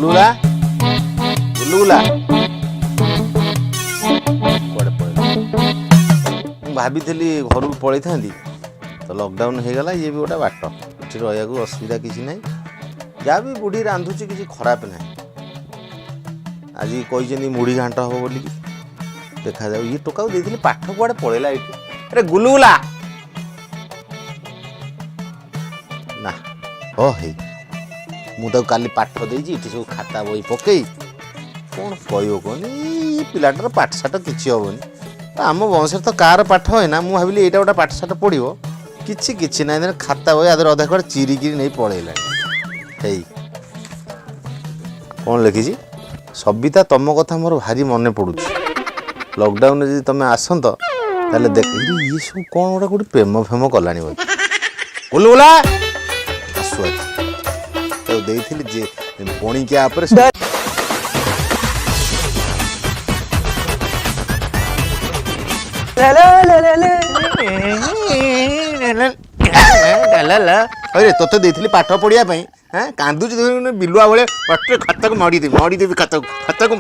ଗୁଲୁଗୁଲା, ଗୁଲୁଗୁଲା କୁଆଡ଼େ ପଳେଇଲା? ମୁଁ ଭାବିଥିଲି ଘରକୁ ପଳେଇଥାନ୍ତି, ତ ଲକଡାଉନ୍ ହେଇଗଲା। ଇଏ ବି ଗୋଟେ ବାଟ, ଏଠି ରହିବାକୁ ଅସୁବିଧା କିଛି ନାହିଁ। ଯାହା ବି ବୁଢ଼ୀ ରାନ୍ଧୁଛି କିଛି ଖରାପ ନାହିଁ। ଆଜି କହିଛନ୍ତି ମୁଢ଼ି ଘାଣ୍ଟ ହବ ବୋଲିକି, ଦେଖାଯାଉ। ଇଏ ଟୋକାକୁ ଦେଇଥିଲି ପାଠ, କୁଆଡ଼େ ପଳେଇଲା ଏଇଠି? ଆରେ ଗୁଲୁଗୁଲା ନା, ଓ ହେଇ, ମୁଁ ତାକୁ କାଲି ପାଠ ଦେଇଛି, ଏଠି ସବୁ ଖାତା ବହି ପକେଇ। କ'ଣ କହିବ କହନି, ଏଇ ପିଲାଟାର ପାଠଶାଠ କିଛି ହେବନି। ଆମ ବଂଶରେ ତ କାହାର ପାଠ ହୁଏ ନା। ମୁଁ ଭାବିଲି ଏଇଟା ଗୋଟେ ପାଠଶାଠ ପଢ଼ିବ, କିଛି କିଛି ନାହିଁ। ଖାତା ବହି ଆଦେହରେ ଅଧା କୁଆଡ଼େ ଚିରିକିରି ନେଇ ପଳେଇଲାଣି। ହେଇ, କ'ଣ ଲେଖିଛି? ସବିତା, ତମ କଥା ମୋର ଭାରି ମନେ ପଡ଼ୁଛି। ଲକଡାଉନରେ ଯଦି ତମେ ଆସନ୍ତ ତାହେଲେ ଦେଖ। ଇଏ ସବୁ କ'ଣ ଗୋଟେ କୋଉଠି ପ୍ରେମ ଫେମ କଲାଣି ବୋଧେ। ଗୁଲୁଗୁଲା ଆସୁ ଆଜି। ତାକୁ ଦେଇଥିଲି ଯେ ପଣିକିଆ ଉପରେ। ଆରେ, ତୋତେ ଦେଇଥିଲି ପାଠ ପଢ଼ିବା ପାଇଁ, ହଁ କାନ୍ଦୁଛୁ ବିଲୁଆ ଭଳିଆ। ପାଟିରେ ଖାତାକୁ ମାଡ଼ିଦେବି, ମାଡ଼ିଦେବି ଖାତାକୁ, ଖାତାକୁ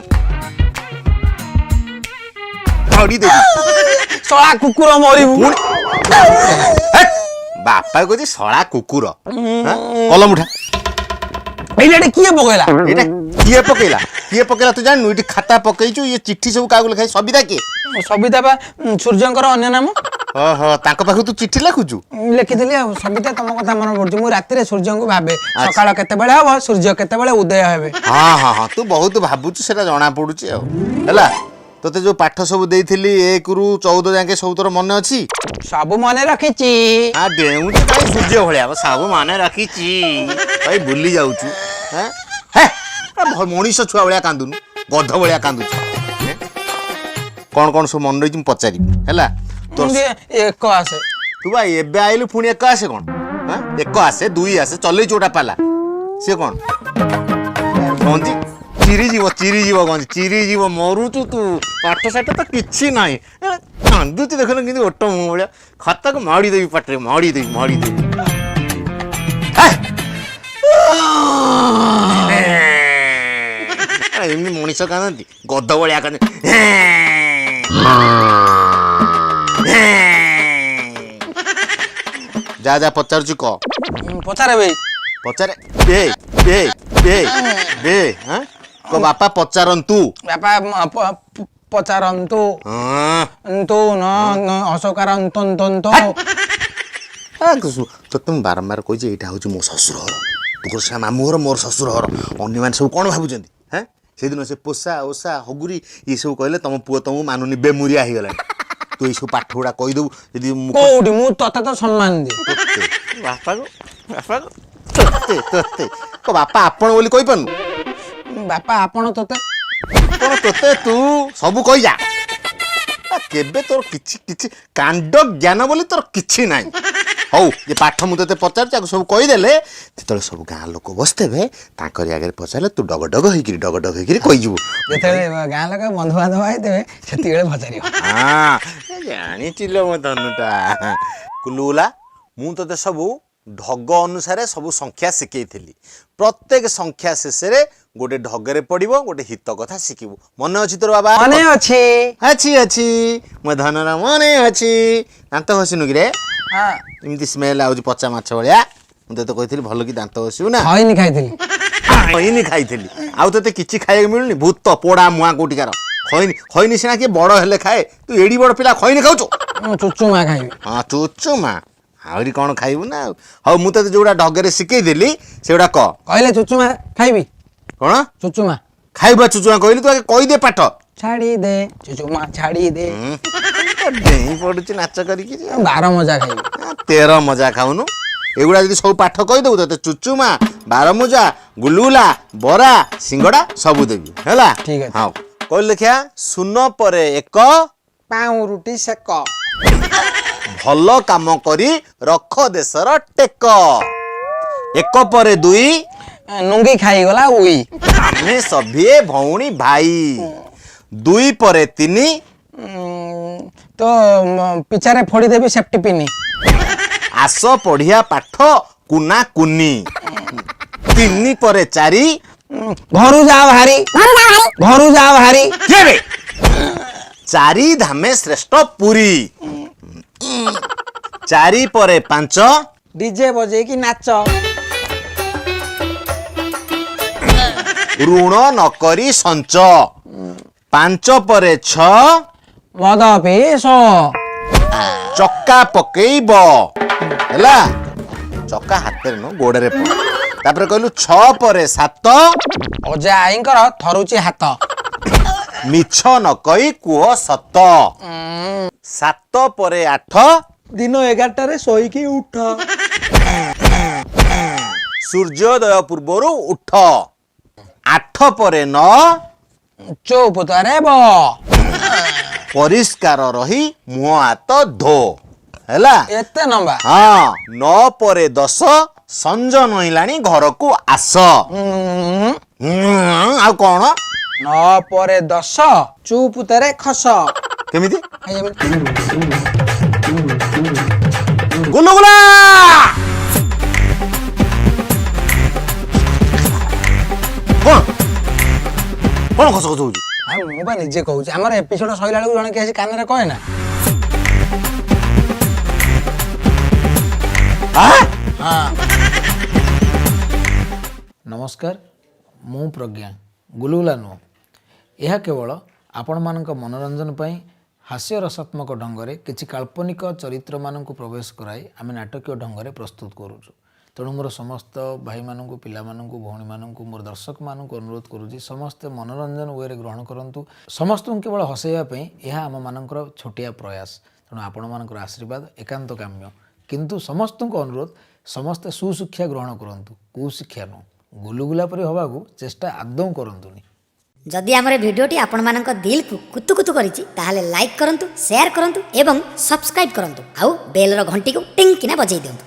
ମାଡ଼ିଦେବି। ଶଳା କୁକୁର, ମରିବୁ। ବାପା କହୁଛି ଶଳା କୁକୁର। କଲମ ଉଠା। ଏଇଟା କିଏ ପକେଇଲା? ଏଇଟା କିଏ ପକେଇଲା? କିଏ ପକେଇଲା ତୁ ଜାଣିନୁ? ଏଠି ଖାତା ପକେଇଛୁ। ଇଏ ଚିଠି ସବୁ କାହାକୁ ଲେଖା? ସବିତା କିଏ? ସବିତା ବା ସୂର୍ଯ୍ୟଙ୍କର ଅନ୍ୟ ନାମ। ଓହୋ, ତାଙ୍କ ପାଖକୁ ତୁ ଚିଠି ଲେଖୁଛୁ? ଲେଖିଥିଲି ଆଉ। ସବିତା, ତମ କଥା ମନେ ପଡୁଛି। ମୁଁ ରାତିରେ ସୂର୍ଯ୍ୟଙ୍କୁ ଭାବେ, ସକାଳ କେତେବେଳେ ହବ, ସୂର୍ଯ୍ୟ କେତେବେଳେ ଉଦୟ ହେବେ। ହଁ ହଁ ହଁ, ତୁ ବହୁତ ଭାବୁଛୁ, ସେଟା ଜଣା ପଡୁଛି। ଆଉ ହେଲା, ତୋତେ ଯୋଉ ପାଠ ସବୁ ଦେଇଥିଲି 1ରୁ 14 ଯାକେ, ସବୁ ତୋର ମନେ ଅଛି? ସବୁ ମନେ ରଖିଛି। ହଁ, ଡେଉଁଛୁ କାଇଁ ସୂର୍ଯ୍ୟ ଭଳିଆ? ସବୁ ମନେ ରଖିଛି ଭାଇ, ଭୁଲି ଯାଉଛୁ। ହେ, ମଣିଷ ଛୁଆ ଭଳିଆ କାନ୍ଦୁନୁ, ଗଧ ଭଳିଆ କାନ୍ଦୁଛୁ। କ'ଣ କ'ଣ ସବୁ ମନେ ରହିଛି ମୁଁ ପଚାରିବି, ହେଲା? ତୋର ଏକ ଆସେ। ତୁ ବା ଏବେ ଆଇଲୁ, ପୁଣି ଏକ ଆସେ କ'ଣ? ଏକ ଆସେ, ଦୁଇ ଆସେ, ଚଲେଇଛୁ ଗୋଟା ପାଲା। ସିଏ କ'ଣ ଗଞ୍ଜି ଚିରିଯିବ, ଚିରିଯିବ, ଗଞ୍ଜି ଚିରିଯିବ, ମରୁଛୁ ତୁ। ପାଠ ସାଠ ତ କିଛି ନାହିଁ, କାନ୍ଦୁଛୁ ଦେଖୁନୁ କିନ୍ତୁ ଓଟ ମୁହଁ ଭଳିଆ। ଖାତାକୁ ମାଡ଼ିଦେବି ପାଟିରେ, ମାଡ଼ିଦେବି, ମାଡ଼ିଦେବି। ଏମିତି ମଣିଷ କାନ୍ଦନ୍ତି? ଗଧ ଭଳିଆ କାନ୍ଦେ। ଯା ଯା, ପଚାରୁଛୁ କହ। ପଚାରେ ଭାଇ। ପଚାରେ। ବେ ବେ ବେ ବେ। ହଁ, ବାପା ପଚାରନ୍ତୁ। ବାପା ପଚାରନ୍ତୁ। ତୁ ନ ଅଶୋକାର। ତୋତେ ମୁଁ ବାରମ୍ବାର କହିଛି, ଏଇଟା ହେଉଛି ମୋ ଶ୍ୱଶୁର ଘର। ତୋର ସେ ମାମୁଁ ଘର, ମୋର ଶ୍ୱଶୁର ଘର। ଅନ୍ୟମାନେ ସବୁ କ'ଣ ଭାବୁଛନ୍ତି? ହେଁ, ସେଦିନ ସେ ପୋଷା ଓଷା ହଗୁରି ଏସବୁ କହିଲେ ତମ ପୁଅ ତମକୁ ମାନୁନି, ବେମୁରିଆ ହେଇଗଲାଣି। ତୁ ଏଇସବୁ ପାଠ ଗୁଡ଼ା କହିଦେବୁ ଯଦି ମୁଁ କୋଉଠି? ମୁଁ ତତେ ତ ସମ୍ମାନ ଦିଏ। ବାପାକୁ, ବାପାକୁ ତୋତେ, ତୋତେ ବାପା ଆପଣ ବୋଲି କହିପାରୁନୁ? ବାପା ଆପଣ, ତୋତେ। ଆପଣ, ତୋତେ, ତୁ ସବୁ କହିଯା। କେବେ ତୋର କିଛି କିଛି କାଣ୍ଡ ଜ୍ଞାନ ବୋଲି ତୋର କିଛି ନାହିଁ। ହଉ, ଯେ ପାଠ ମୁଁ ତୋତେ ପଚାରୁଛି ଆକୁ ସବୁ କହିଦେଲେ, ଯେତେବେଳେ ସବୁ ଗାଁ ଲୋକ ବସିଥିବେ ତାଙ୍କରି ଆଗରେ ପଚାରିଲେ ତୁ ଡଗ ଡଗ ହେଇକିରି, ଡଗ ଡଗ ହେଇକିରି କହିଯିବୁ। ଯେତେବେଳେ ଗାଁ ଲୋକ ବନ୍ଧୁବାନ୍ଧବ ହେଇଥିବେ ସେତିକିବେଳେ ପଚାରିବ। ହଁ, ଜାଣିଛି ଲୋ ମୋ ଧନୁଟା। କୁଲୁଗୁଲା, ମୁଁ ତୋତେ ସବୁ ଢଗ ଅନୁସାରେ ସବୁ ସଂଖ୍ୟା ଶିଖେଇଥିଲି। ପ୍ରତ୍ୟେକ ସଂଖ୍ୟା ଶେଷରେ ଗୋଟେ ଢଗରେ ପଡ଼ିବ, ଗୋଟେ ହିତ କଥା ଶିଖିବୁ। ମନେ ଅଛି ତୋର ବାବା? ମନେ ଅଛି। ଅଛି ଅଛି, ମୋ ଧନର ମନେ ଅଛି। ଦାନ୍ତ ଘଷିନୁ କିରେ? ଏମିତି ସ୍ମେଲ୍ ଆଉଛି ପଚା ମାଛ ଭଳିଆ। ମୁଁ ତୋତେ କହିଥିଲି ଭଲ କି ଦାନ୍ତ ଘଷିବୁ ନା? ଖଇନି ଖାଇଥିଲି। ଖଇନି ଖାଇଥିଲି? ଆଉ ତୋତେ କିଛି ଖାଇବାକୁ ମିଳୁନି? ଭୂତ ପୋଡ଼ା ମୁହାଁ କୋଉଠିକାର। ଖଇନି, ଖଇନି ସିନା କିଏ ବଡ଼ ହେଲେ ଖାଏ, ତୁ ଏଡ଼ି ବଡ଼ ପିଲା ଖଇନି ଖାଉଛୁ। ଚୁଚୁମା ଖାଇବି। ହଁ, ଚୁଚୁମା, ଆହୁରି କ'ଣ ଖାଇବୁ ନା ଆଉ। ହଉ, ମୁଁ ତୋତେ ଯୋଉଟା ଢଗରେ ଶିଖେଇଦେଲି ସେଗୁଡ଼ା କହ। କହିଲେ ଚୁଚୁମା ଖାଇବି। କ'ଣ ଚୁଚୁମା ଖାଇବା? ଚୁଚୁମା କହିଲି, ତୁ ଆଗେ କହିଦେ ପାଠ। ଛାଡ଼ି ଦେ ଚୁଚୁମା, ଛାଡ଼ି ଦେ। ଡେଇଁ ପଡୁଛି ନାଚ କରିକି। 12 ମଜା ଖାଇବି। 13 ମଜା ଖାଉନୁ। ଏଗୁଡ଼ା ଯଦି ସବୁ ପାଠ କହିଦେବୁ, ତୋତେ ଚୁଚୁମା, ବାରମୁଜା, ଗୁଲୁଗୁଲା, ବରା, ସିଙ୍ଗଡ଼ା ସବୁ ଦେବି, ହେଲା? ଠିକ ଅଛି। ହଉ, କହିଲୁ ଦେଖିଆ, ଶୂନ ପରେ ଏକ। ପାଉଁରୁଟି ସେକ। ଭଲ କାମ କରି ରଖ ଦେଶର ଟେକ। ଏକ ପରେ ଦୁଇ। ନୁଙ୍ଗି ଖାଇଗଲା ଉଇ। ଆମେ ସଭିଏ ଭଉଣୀ ଭାଇ। ଦୁଇ ପରେ ତିନି। ତ ପିଚାରେ ଫୋଡ଼ିଦେବି ସେଫ୍ଟି ପିନି। ଆସ ପଢିଆ ପାଠ କୁନା କୁନି। ତିନି ପରେ ଚାରି। ଘରୁ ଯାଅ ଭାରି, ଘରୁ ଯାଅ ଭାରି। କିଏ ବେ? ଚାରି ଧାମେ ଶ୍ରେଷ୍ଠ ପୁରୀ। ଚାରି ପରେ ପାଞ୍ଚ, ଡିଜେ ବଜେଇକି ନାଚ। ଋଣ ନ କରି ସଞ୍ଚ। ପାଞ୍ଚ ପରେ ଛଅ, ମଦ ପିଇ ଶୋ। ଚକା ପକେଇବ। ହେଲା, ଚକା ହାତରେ ନୁହଁ, ଗୋଡରେ ପଡ। ତାପରେ କହିଲୁ ଛଅ ପରେ ସାତ, ଅଜା ଆଈଙ୍କର ଥରୁଛି ହାତ। ମିଛ ନ କହି କୁହ ସତ। ସାତ ପରେ ଆଠ, ଦିନ 11ଟାରେ ଶୋଇକି ଉଠ। ସୂର୍ଯ୍ୟୋଦୟ ପୂର୍ବରୁ ଉଠ। ଆଠ ପରେ ନଅ, ଚୁପ ତରେ ବ। ପରିଷ୍କାର ରହି ମୁହଁ ହାତ ଧୋ। ହେଲା? ଏତେ ଲମ୍ବା? ହଁ। ନଅ ପରେ 10, ସଞ୍ଜ ନଇଲାଣି ଘରକୁ ଆସ। ଆଉ କଣ? ନଅ ପରେ 10, ଚୁପ ତରେ ଖସ। କେମିତି? ଏମିତି। ଗୁଲୁଗୁଲା। କଣ କଣ ଖସ ଖସ ହଉଛି? ଆଉ ମୁଁ ବା ନିଜେ କହୁଛି, ଆମର ଏପିସୋଡ ସରିଲା ବେଳକୁ ଜଣେ କିଏ ଆସି କାନରେ କହେ ନା। ଆଁ? ହଁ। ନମସ୍କାର, ମୁଁ ପ୍ରଜ୍ଞା। ଗୁଲୁଗୁଲା ନୁହଁ, ଏହା କେବଳ ଆପଣମାନଙ୍କ ମନୋରଞ୍ଜନ ପାଇଁ ହାସ୍ୟରସାତ୍ମକ ଢଙ୍ଗରେ କିଛି କାଳ୍ପନିକ ଚରିତ୍ରମାନଙ୍କୁ ପ୍ରବେଶ କରାଇ ଆମେ ନାଟକୀୟ ଢଙ୍ଗରେ ପ୍ରସ୍ତୁତ କରୁଛୁ। ତେଣୁ ମୋର ସମସ୍ତ ଭାଇମାନଙ୍କୁ, ପିଲାମାନଙ୍କୁ, ଭଉଣୀମାନଙ୍କୁ, ମୋର ଦର୍ଶକମାନଙ୍କୁ ଅନୁରୋଧ କରୁଛି, ସମସ୍ତେ ମନୋରଞ୍ଜନ ୱେରେ ଗ୍ରହଣ କରନ୍ତୁ। ସମସ୍ତଙ୍କୁ କେବଳ ହସାଇବା ପାଇଁ ଏହା ଆମମାନଙ୍କର ଛୋଟିଆ ପ୍ରୟାସ। ତେଣୁ ଆପଣମାନଙ୍କର ଆଶୀର୍ବାଦ ଏକାନ୍ତ କାମ୍ୟ। କିନ୍ତୁ ସମସ୍ତଙ୍କୁ ଅନୁରୋଧ, ସମସ୍ତେ ସୁଶିକ୍ଷା ଗ୍ରହଣ କରନ୍ତୁ, କୁଶିକ୍ଷା ନୁହଁ। ଗୁଲୁଗୁଲା ପରି ହେବାକୁ ଚେଷ୍ଟା ଆଦୌ କରନ୍ତୁନି। ଯଦି ଆମର ଏ ଭିଡ଼ିଓଟି ଆପଣମାନଙ୍କ ଦିଲକୁ କୁତୁ କୁତୁ କରିଛି, ତାହେଲେ ଲାଇକ୍ କରନ୍ତୁ, ସେୟାର କରନ୍ତୁ ଏବଂ ସବସ୍କ୍ରାଇବ୍ କରନ୍ତୁ ଆଉ ବେଲର ଘଣ୍ଟିକୁ ଟିଙ୍ଗ କିନା ବଜେଇ ଦିଅନ୍ତୁ।